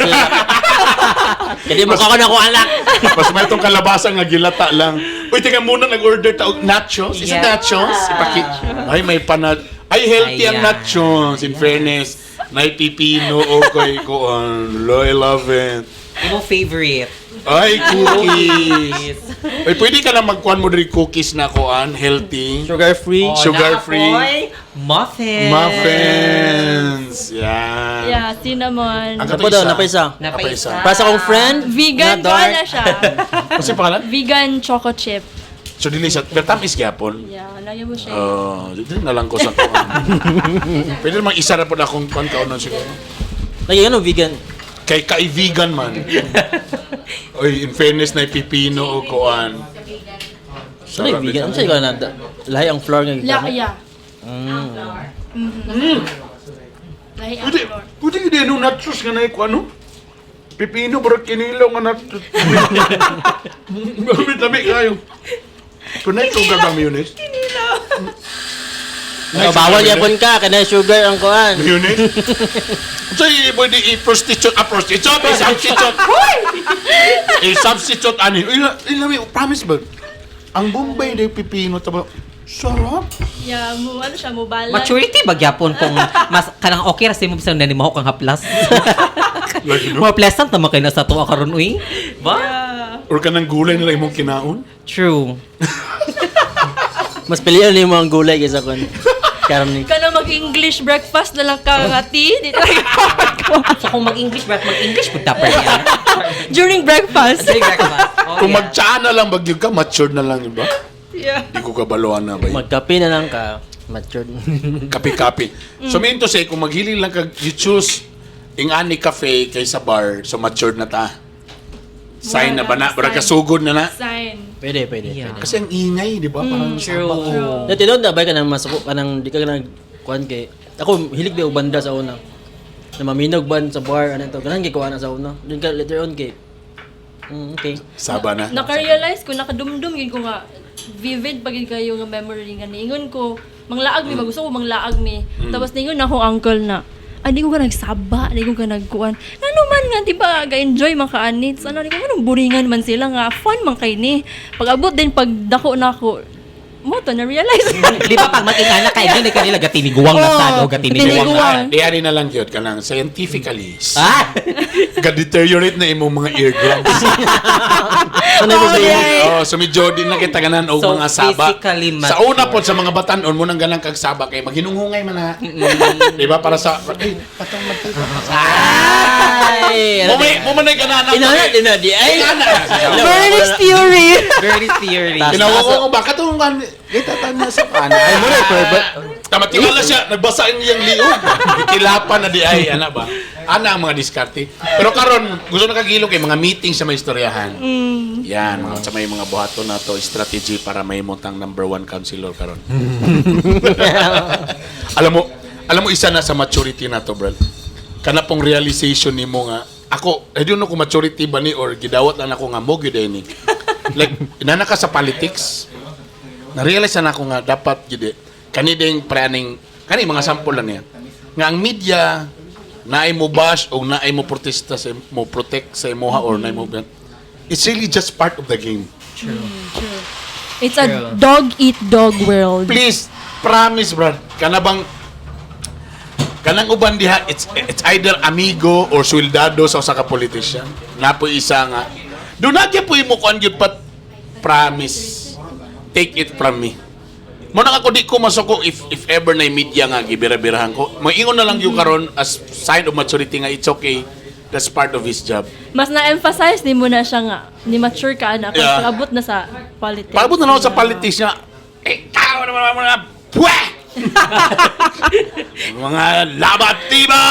Kaya mo ka na ko anak. Mas may itong kalabasa nga gilata lang. Uy, tingnan muna, nag-order ta og nachos. Is it nachos? Ipaki. Ay, may panad. Ay, healthy ang Ayan. nachos. In fairness, may pipino o kay kuan. I love it. Imong favorite. Ay, cookies. Uy, pwede ka na magkuan mo diri cookies na kuan, healthy. Sugar free. Oh, Sugar free. naapoy, muffin. Muffins. Yan. Yeah, cinnamon. Ang Ako daw, napaisa. Napaisa. Para sa akong friend, Vegan nga dark. ba na siya? Kasi pangalan? Vegan choco chip. So, dili siya. Pero tamis gyapon. Yeah, layo mo siya. Oh, dito na lang ko sa kuan. Pwede namang isa na po na akong kuan kaunon siguro. Lagi ano vegan. Kay kaibigan man. Oy, in fairness na pipino o kuan. Ano yung vegan? Ano siya na lahi ang flour nga La, gigamit? yeah. Lahi ang Pwede, flour. pwede yun ano, nachos nga na kuan no? Pipino, bro, kinilaw nga nachos. Lami kayo. Kunay sugar ba mayonnaise? Kinilaw. Oh, bawal yapon ka kana sugar ang kuan. Mayonnaise? So, pwede i-prostitute, ah, prostitute, i-substitute. I-substitute, ani. Uy, lami, promise ba? Ang Bombay na yung pipino, taba, sarap. Yeah, mo ano siya, mo balance. Maturity ba gyapon kung mas kanang okay ra sa imo bisan na ni mahok ang haplas. Lagi, no? More pleasant naman kay na sa tuwa karon uy. Ba? Yeah. Or kanang gulay nila imong kinaon. True. Mas pilihan nimo ang gulay kaysa kuan. Karne. Kana mag-English breakfast na lang ka nga tea. Di talaga. So kung mag-English ba, mag-English pud dapat yan. During breakfast. During breakfast. Oh, Kung yeah. magtsaa na lang bagyog ka, matured na lang, di ba? Yeah. Di ko kabaluan na ba yun? Magkape na lang ka. Matured. Kape-kape. So, mean to say, kung maghiling lang ka, you choose ingani cafe kaysa bar, so matured na ta. Sign na ba na? Bara Sign. kasugod na na. Sign. Pwede, pwede. Yeah. Pwede. Kasi ang ingay, di ba? Parang True. saba ko. Dati doon na ba ka nang masuko ka nang di ka nang kuan kay ako hilig ba og banda sa una. Na maminog ban sa bar ano to. Ganang gikuha na sa una. Dun ka later on kay okay. Saba na. Naka-realize ko, nakadumdum yun ko nga, vivid pag yun kayo nga memory nga niingon ko, manglaag mi, magusto ko manglaag mi. Tapos niingon na akong uncle na, ah, di ko ka nagsaba, di ko ka nagkuan. Ano man nga, di ba, ga-enjoy man ka anits. Ano, di ko anong buringan man sila nga, fun man kay ni. Pag abot din, pag dako na ako, Mo to na realize. Di ba pag mag-ingana ka, yun kanila gatiniguwang na Oo, sad o gatiniguwang na. gatiniguwang. Di ari na lang gyud kanang scientifically. Ah! Ga-deteriorate na imong mga eardrums. Ano Oh, ba yeah. Oh, so medyo di na kita ganan og So, mga saba. physically Sa mature. una pod sa mga batanon mo nang ganang kag saba kay maghinunghungay man na. Di ba para sa eh patong magtita. Ay, Mo may mo man ay ganahan. Inana, ina di ay. Inana. Bernie's theory. Very theory. Tinawag ko ba katong kan kita tan sa kana. Ay mo na pero Tama tiwala siya, nagbasa ang iyang liog. Gikilapan na di ay ana ba. Ana ang mga diskarte. Pero karon gusto na kagilo kay mga meeting sa may istoryahan. Yan, mga sa may mga buhaton na to strategy para may tang number one counselor karon. Alam mo isa na sa maturity na to, bro. Kana pong realization nimo nga ako, I don't know kung maturity ba ni or gidawat lang ako nga mo gyud ni. Like inana ka sa politics, na-realize na ako nga dapat gyud eh, kani ding praning kani mga sample lang niya. Nga ang media naay mo bash o naay mo protesta sa mo protect sa imuha or naay mo, it's really just part of the game. It's a dog eat dog world. Please, promise, bro. Kana bang kanang uban diha, it's either amigo or soldado sa usa ka politician. Napo isa nga. Do not gyud po imo kuan gyud pat, promise. Take it from me. Mo nang ako di ko masuko if ever na media nga gibira-birahan ko. Moingon na lang gyud karon as sign of maturity nga it's okay. That's part of his job. Mas na-emphasize ni mo na siya nga ni mature ka na kung pag-abot na sa politics. Paabot na lang ako sa politics nga, eh, tao naman naman na, puwe! Mga labat tiba!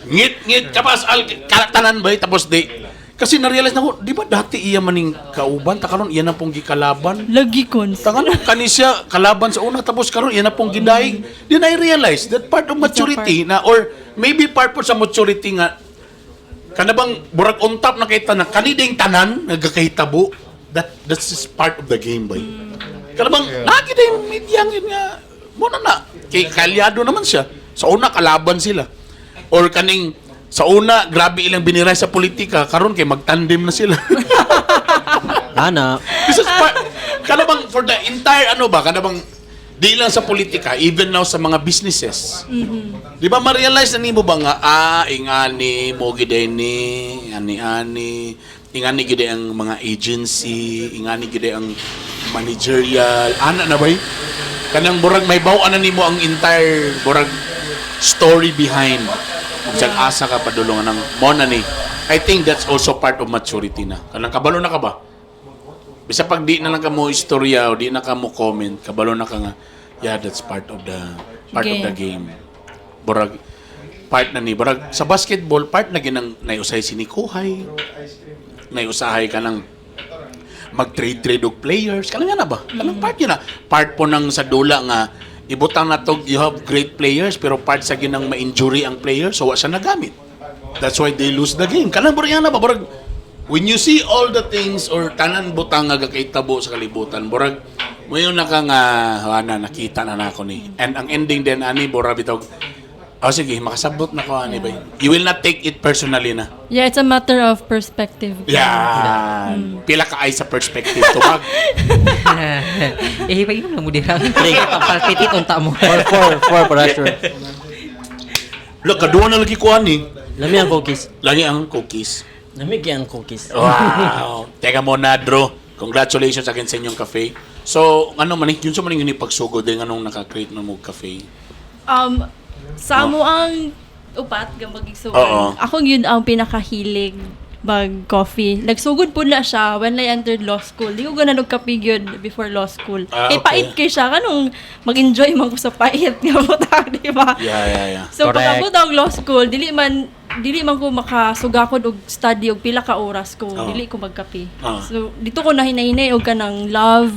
Ngit-ngit, kapas, al, kalatanan ba eh, tapos di. Kasi na-realize na ko, di ba dati iya maning kauban, ta karon iya na pong gikalaban. Lagi cons. Ta karon kani siya kalaban sa una, tapos karon iya na pong gidaig. Then I realize that part of maturity na, or maybe part po sa maturity nga, kana bang burag on top na kay tanan, kani ding tanan nagakahitabo, that's just part of the game bay. Kana bang lagi din media yun nga mo na na kay kalyado naman siya. Sa una kalaban sila. Or kaning sa una grabe ilang biniray sa politika, karon kay magtandem na sila. Ana. This is part, kana bang for the entire ano ba, kana bang di lang sa politika, even now sa mga businesses. Di ba ma-realize na nimo ba nga, ah, ingani, mo giday ni, ani-ani, ingani giday ang mga agency, ingani giday ang managerial, ana na ba? Kanang burag may baw na nimo ang entire burag story behind. Kung saan asa ka padulungan ng mo na ni. I think that's also part of maturity na. Kanang kabalo na ka ba? Bisa pag di na lang ka mo istorya o di na ka mo comment, kabalo na ka nga, yeah, that's part of the game. Burag part na ni burag sa basketball part na ginang naiusay si Nikuhay. Naiusahay ka ng mag-trade-trade og players. Kanang nga na ba? Kanang part yun na. Part po ng sa dula nga ibutang na to, you have great players pero part sa ginang ma-injury ang player so wa siya nagamit. That's why they lose the game. Kanang burag nga na ba? Burag when you see all the things or tanan butang nga gakaitabo sa kalibutan, burag mayon na ka nga ana nakita na nako ni. And ang ending din ani bora bitaw. Oh sige, makasabot na ko ani ba. You will not take it personally na. Yeah, it's a matter of perspective. Yan. Pila ka ay sa perspective tubag. Eh, painom lang mo dira. Palpitit unta mo. Four, four, four para sure. Look, kaduha na lagi ko ani. Lami ang cookies. Lagi ang cookies. Lami kay ang cookies. Wow. Teka muna, Drew. Congratulations again sa inyong cafe. So, ano man, yun sa man yung pagsugod din anong naka-create na mo cafe. Sa amo ang upat nga magigsuon. Oo. Ako yun ang pinakahilig mag-coffee. Nagsugod po na siya when I entered law school. Di ko ganan og kape gyud before law school. Kay pait kay siya kanong mag-enjoy man ko sa pait nga butang, di ba? Yeah. So Correct. pag-abot ang law school, dili man ko makasugakod og study og pila ka oras ko, dili ko magkape. So dito ko nahinahinay og kanang love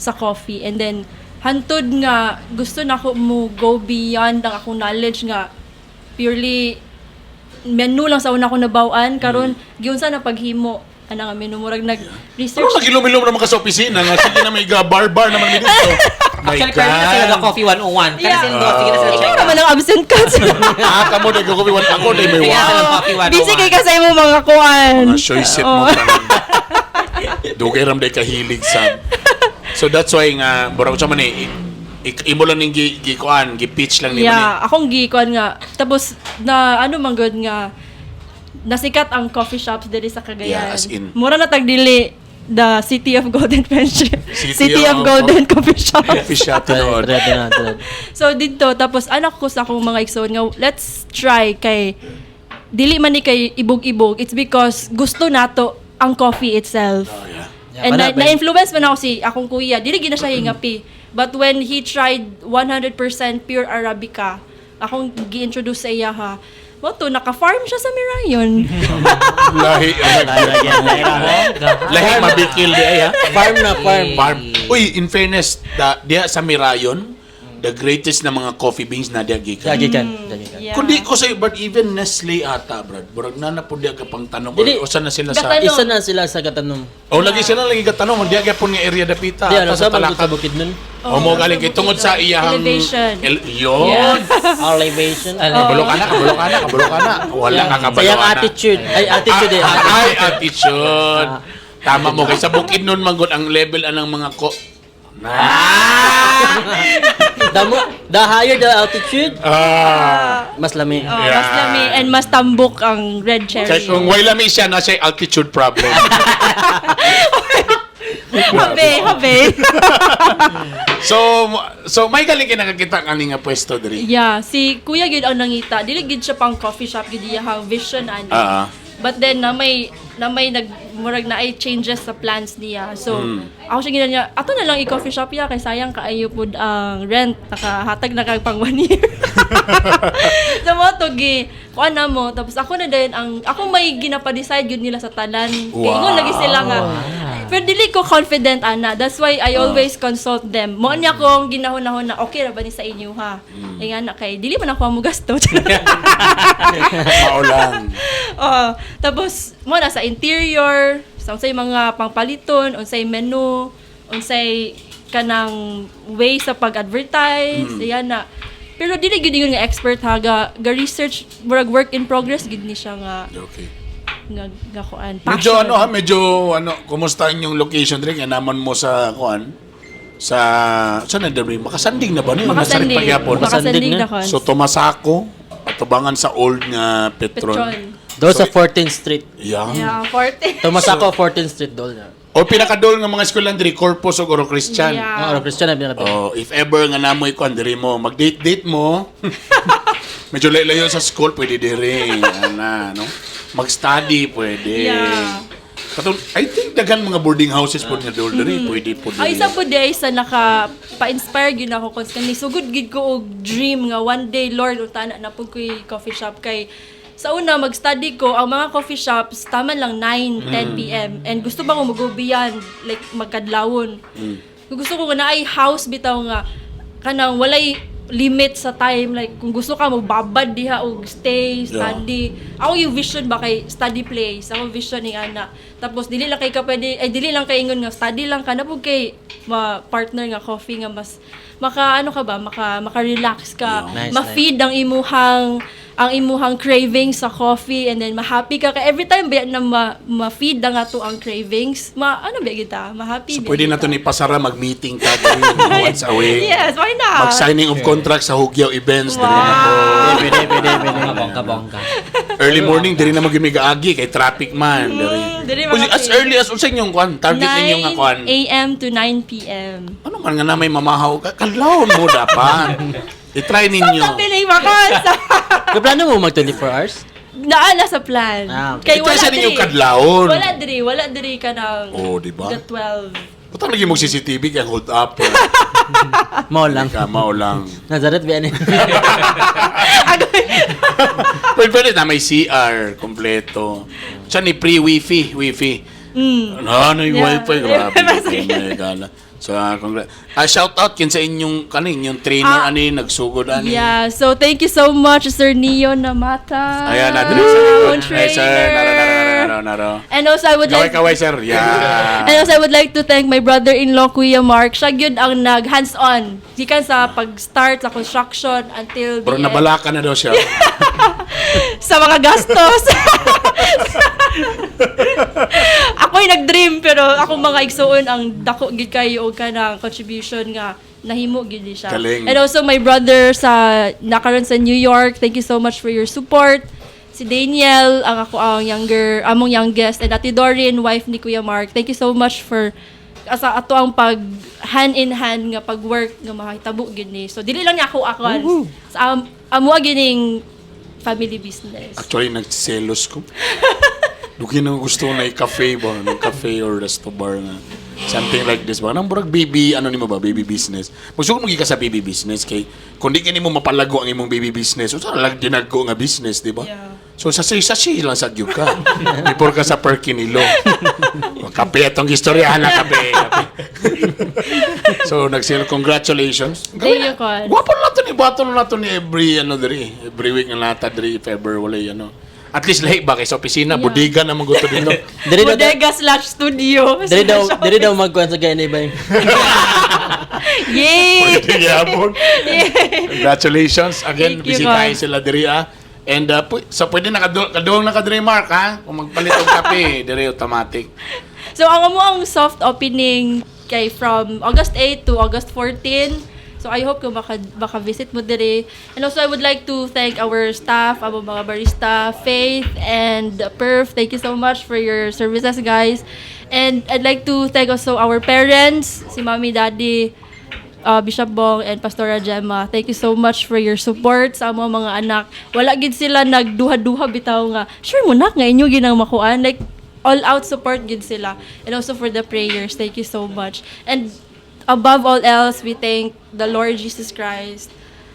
sa coffee and then hantod nga gusto na ko mo go beyond ang akong knowledge nga purely menu lang sa una ko nabaw-an karon giunsa na paghimo ana nga menu murag nag research. Pero nagilom-ilom naman ka sa opisina nga sige na may ga-bar-bar naman mi dito. My Actually, pero na sila God. ga coffee 101. Kana sila do, sige na sila Ikaw check. naman ang absent ka. Ah, kamo dai ko ako dai may Sige na wa. sila coffee 101. Busy kay ka sa imong mga kuan. Mga choice mo tanan. Dugay ram day kahilig sa. So that's why nga murag sa man eh, imo lang ning gi, gi kuan, gi pitch lang nimo ni. Yeah, akong gikuan nga. Tapos na ano man gud nga nasikat ang coffee shops diri sa Cagayan. Yeah, as in. Mura na tag dili the City of Golden Friendship. City City of Golden Coffee Shops. Coffee shop tinuod. Try, try na, try. So didto tapos anak ko sa akong mga igsoon nga let's try kay dili man ni kay ibog-ibog. It's because gusto nato ang coffee itself. Oh, yeah. Yeah, And kana ba? na-influence man ako si akong kuya. Dili gina siya hingapi. But when he tried 100% pure Arabica, akong gi-introduce sa iya ha. Mo to naka-farm siya sa Mirayon. Lahi. Bongga. Lahi mabikil di ay ha. Farm na farm. Farm. Uy, in fairness, diha sa Mirayon, the greatest na mga coffee beans na diha gikan. Gikan. Gikan. Yeah. Kundi ko sa'yo, but even Nestle ata, brad. Burag na na po diha ka pang tanong. Dili. O saan na sila sa... Gatanong. Isa na sila sa Gatanom. O lagi sila lagi gatanong, diha gyapon nga area dapita. Di ano ata sa sa mga sa Talakag. bukid nun. O mo galing kay tungod sa iyang Elevation. Yun. Elevation. Kabalo ka na, kabalo ka na, kabalo ka na. Wala ka kabalo Sayang na. attitude. Ay, attitude eh. Ay, attitude. Tama mo kay sa bukid nun manggod ang level anang mga ko. Na. The higher the altitude, mas lami. Oh, mas lami and mas tambok ang red cherry. Kay kung way lami siya na siya altitude problem. Habe, habe. So may galing kay nakakita ani nga pwesto diri. Yeah, si Kuya gid ang nangita. Dili gid siya pang coffee shop gid iya hang vision ani. But then na may nag murag na ay changes sa plans niya. So ako siya ginan niya, ato na lang i-coffee shop ya kay sayang kaayo pud ang rent nakahatag na kag pang 1 year. So mo to gi kuan na mo tapos ako na din ang ako may ginapa-decide gyud nila sa tanan. Kay ingon lagi sila nga pero dili ko confident ana. That's why I always consult them. Mo niya kong ginahon-nahon na okay ra ba ni sa inyo ha. Mm. Nga na kay dili man ako mo gasto. Mao lang. Oh, tapos mo na sa interior, sa unsay mga pangpaliton, unsay menu, unsay kanang way sa pag-advertise, ayan na. Pero dili gid yun nga expert ha, ga research murag work in progress gid ni siya nga nga, nga kuan. Medyo Passion. ano ha, medyo ano, kumusta inyong location diri kay naman mo sa kuan? Sa saan na diri? Makasanding na ba niyo? Nasa rin Makasanding. pagyapon. Makasanding Makasanding na na. kon. So Tomasako, atubangan sa old nga Petron. Petron. Doon sa 14th Street. Yeah. Yeah, 40. Tomasako, 14th Street doon. O pinakadol nga mga eskwelahan diri Corpus ug Oro Christian. Yeah. Ang Oro Christian na pinaka. Oh, if ever nga namoy kuan diri mo, mag-date-date mo. Medyo layo sa school pwede diri. Ana, no? Mag-study pwede. Yeah. Katong, I think daghan mga boarding houses po nga dol diri, pwede po diri. Ay, isa po di sa naka pa-inspire gyud ako cause kani sugod gid ko og dream nga one day Lord unta na pud ko'y coffee shop kay sa una mag-study ko ang mga coffee shops tama lang 9, 10 PM and gusto ba ko mag-go beyond like magkadlawon. Kung gusto ko nga naay house bitaw nga kanang walay limit sa time like kung gusto ka magbabad diha og stay study. Ako yung vision ba kay study place ako vision ni ana tapos dili lang kay ka pwede ay dili lang kay ingon nga study lang ka na pud kay ma partner nga coffee nga mas maka ano ka ba maka maka-relax ka Nice, ma-feed ang imuhang cravings sa coffee and then ma-happy ka kay every time ba na ma-feed ang ato ang cravings ma ano ba kita ma-happy So ba pwede kita. na to ni pasara mag-meeting ka diri once a week. Yes, why not? Mag-signing of contract sa Hugyaw events diri na po. Pwede, pwede, pwede. Bongga, bongga. Early morning diri na magimigaagi kay traffic man diri. Diri Uy, mga as early as unsa inyong kuan target ninyo nga kuan? 9 a.m. to 9 p.m. Ano man nga na may mamahaw ka kadlawon mo dapat. I-try ninyo. Stop tabi na Kaya plano mo mag 24 hours? Naa na sa plan. Ah, okay. Kay I-try wala sa ninyo diri. kadlawon. Wala diri ka ng Oh, di ba? the 12. Putang lagi mo CCTV kay hold up. Mao lang. Ka mao lang. Nazareth ba yan? Agoy. Pwede pwede na may CR kompleto. Siya ni free wifi, wifi. Ano yung wifi grabe. May gala. So, congrats. Shout out kin sa inyong kanin, yung trainer ani nagsugod ani. Yeah, so thank you so much Sir Neo Namata. Ayan, na diri sa likod. Own Ay, sir, naro, naro, naro, trainer. naro, naro. And also I would Kaway, like kaway, sir. Yeah. And also I would like to thank my brother-in-law Kuya Mark. Siya gyud ang nag hands-on gikan sa pag-start sa construction until the Pero end. nabalaka na daw siya. Sa mga gastos. Ako Ako'y nag-dream pero akong mga igsuon ang dako gid kayo og kanang contribution nga nahimo gid ni siya. Galing. And also my brother sa nakaron sa New York, thank you so much for your support. Si Daniel, ang ako ang younger, among youngest, and Ate Dorin, wife ni Kuya Mark. Thank you so much for asa ato ang pag hand in hand nga pag-work nga mahitabo gid ni. So dili lang niya ako ako sa amo gining family business. Actually, nagselos ko. Duki na gusto na i-cafe ba? Ng cafe or resto bar na. Something like this ba? Nang burag baby, ano nimo ba? Baby business. Magsugod mo ka sa baby business kay kung di kini mo mapalago ang imong baby business, usa lang dinago nga business, di ba? Yeah. So sa sa sa lang sa gyud ka. Before ka sa Perkinilo. Kape atong istoryahan na kape. Kape. So nagsilo, congratulations. Thank you, Con. Gwapo na to ni bato na to ni every ano diri, every week nga nata diri if ever walay ano. At least lahi ba kay sa opisina, bodega na man gusto dito. Diri daw Bodega/studio. diri daw magkuan sa gani ba. Yay! Pwede gyapon. Congratulations again, Thank you, bisitahin Con. sila diri ah. And so pwede na kaduong na ka diri Mark ha. Kung magpalit og kape, diri automatic. So ang amo ang soft opening kay from August 8 to August 14. So I hope kung maka visit mo diri. And also I would like to thank our staff, amo mga barista, Faith and Perf. Thank you so much for your services, guys. And I'd like to thank also our parents, si Mommy, Daddy, Bishop Bong and Pastora Gemma. Thank you so much for your support sa among mga anak. Wala gid sila nagduha-duha bitaw nga. Sure mo nak nga inyo ginang makuan, like all out support gid sila. And also for the prayers. Thank you so much. And above all else, we thank the Lord Jesus Christ,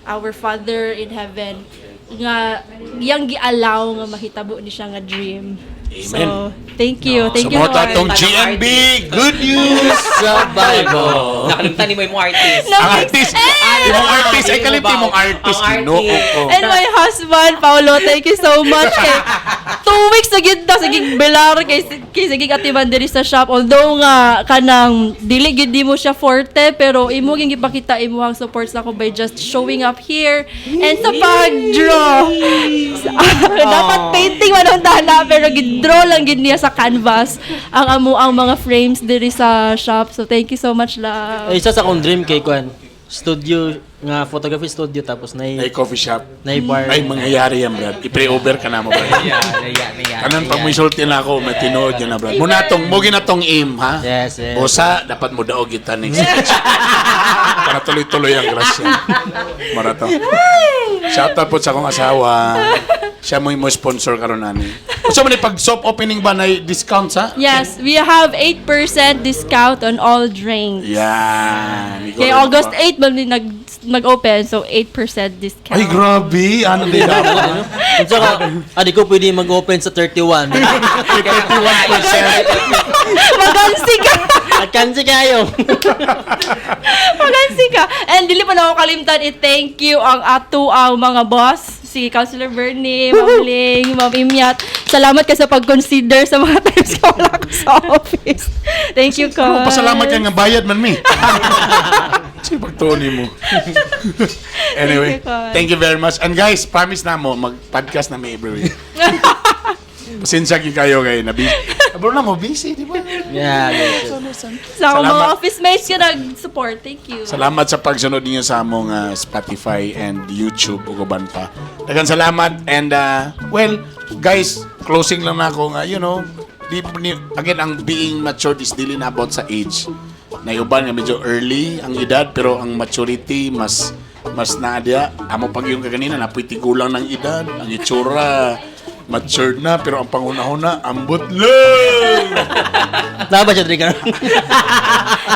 our Father in heaven, nga iyang gi-allow nga mahitabo ni siya nga dream. Amen. So, thank you. Thank you, So, mo Lord. atong GNB, Good News sa Bible. Nakalimutan ni mo yung artist. No, Ang artist, imong artist, ay kalimti imong artist, Ang Ginoo artist. ko. And my husband, Paolo, thank you so much. Kay 2 weeks na gid ta sige belar kay sige atiman diri sa shop. Although nga kanang dili gid di mo siya forte pero imo gyud gipakita imo ang support sa ako by just showing up here and sa pag-draw. Dapat painting man ang dana pero gi-draw lang gid niya sa canvas ang amo ang mga frames diri sa shop. So thank you so much, love. Ay, isa sa akong dream kay kuan. Studio nga photography studio tapos Ay, nay coffee shop. nay bar. Ay, mangyayari yan, Brad. I-pre-over ka na mo, Brad. Yeah. Kanan pag may sulti na ako, may tinuod yun na, Brad. Muna tong, mo ginatong aim, ha? Yes. Usa, dapat mo daog kita next week. Para tuloy-tuloy ang grasya. Marato. Shout out po sa akong asawa. Siya mo yung mo sponsor karon nani. Unsa man ni pag soft opening ba na discount sa? Yes, we have 8% discount on all drinks. Yan. Ikaw Kay rin August ba? 8 man ni nag-open, so 8% discount. Ay, grabe. Ano din ako? Unsa ka? Ah, di ko pwede mag-open sa 31. 31%. Magansi ka! At kansi kayo. Magansi ka! And dili pa na ako kalimtan i-thank you ang ato ang mga boss, si Councilor Bernie, Ma'am Ling, Ma'am Imyat. Salamat ka sa pag-consider sa mga times ka wala ko sa office. Thank you, Con. Ano, pasalamat ka nga bayad man mi. Sige, pagtuon mo. Anyway, Thank you, Con. thank you very much. And guys, promise na mo, mag-podcast na mi every week. Pasensya gyud kayo kay na busy. Bro na mo busy, di ba? Yeah, yes. Sa akong mga Salamat. office mates ka nag-support. Thank you. Salamat sa pagsunod niyo sa among Spotify and YouTube ug uban pa. Daghang salamat and well, guys, closing lang na ako nga, again ang being matured is dili na about sa age. Nayuban nga medyo early ang edad pero ang maturity mas mas naa diya. Amo pag yung kaganina napoy tigulang ng edad, ang itsura matured na pero ang panghuna-huna ambot lang. Tama ba siya, Trigger?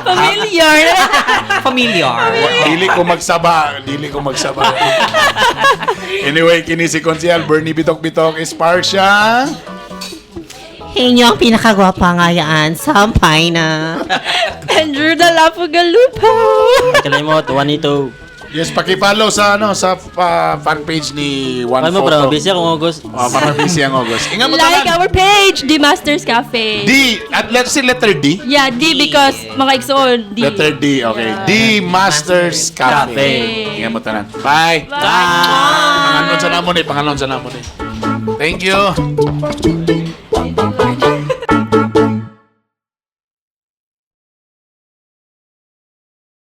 Familiar. Familiar. Dili ko magsaba, dili ko magsaba. Anyway, kini si Konsyal Bernie Bitok Bitok Esparcia. Inyo ang pinakagwapa ngayaan sa na. Andrew Dalapo Galupo. Kalimot, 182. Yes, paki-follow sa ano sa fan page ni One Ano mo, bro? Photo. Busy akong August. Oh, para busy ang August. Ingat mo Like tanan. our page, The Masters Cafe. D, at let's say letter D. Yeah, D because mga igsoon, D. Letter D, okay. Yeah. D Masters Cafe. Cafe. Ingat mo tanan. Bye. Bye. Panganon sa namo ni, panganon sa namo ni. Thank you.